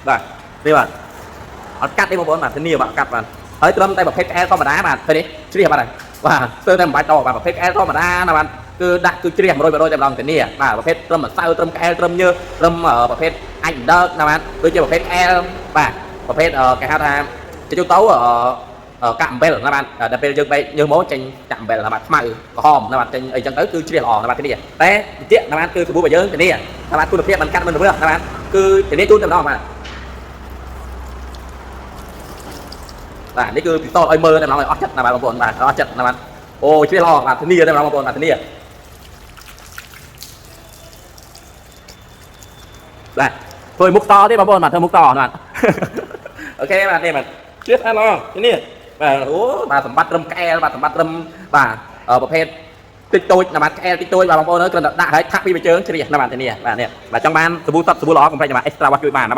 បាទនេះបាទអត់កាត់ទេបងប្អូនបាទធានាបាទកាត់បាទហើយត្រឹមតែប្រភេទក្អែលធម្មតាបាទឃើញទេជ្រះបាទហើយបាទស្ទើរតែមិនបាច់តបាទប្រភេទក្អែលធម្មតាណាបាទគឺដាក់គឺជ្រះ100%តែម្ដងធានាបាទប្រភេទត្រឹមម្សៅត្រឹមក្អែលត្រឹមញើសត្រឹមប្រភេទអាចដឺកណាបាទដូចជាប្រភេទក្អែលបាទប្រភេទគេហៅថាទៅទៅកាក់អំបិលណាបាទដល់ពេលយើងបែកញើសមកចេញកាក់អំបិលណាបាទខ្មៅក្រហមណាបាទចេញអីចឹងទៅគឺជ្រះល្អណាបាទធានាតែតិចណាបាទគឺសាប៊ូរបស់យើងធានាណាបាទគុណភាពមិនកាត់មិនរវើណាបាទគឺធានាជូនតែម្ដងបាទ បាទនេះគឺពិសោធន៍ឲ្យមើលតែម្ដងឲ្យអស់ចិត្តណាបាទបងប្អូនបាទអស់ចិត្តណាបាទអូជ្រះល្អបាទធានាតែម្ដងបងប្អូនបាទធានាបាទធ្វើមុខតទេបងប្អូនបាទធ្វើមុខតបាទ OK បាទនេះបាទជ្រះស្អាតល្អធានាបាទអូបាទសម្បត្តិត្រឹមក្អែលបាទសម្បត្តិត្រឹមបាទប្រភេទតិចតូចណាបាទក្អែលតិចតូចបាទបងប្អូនអើយគ្រាន់តែដាក់ឲ្យថាក់ពីមួយជើងជ្រះណាបាទធានាបាទនេះបាទចង់បានសាប៊ូសុទ្ធសាប៊ូល្អកុំភ្លេចណាបាទ extra wash ជួយបានណា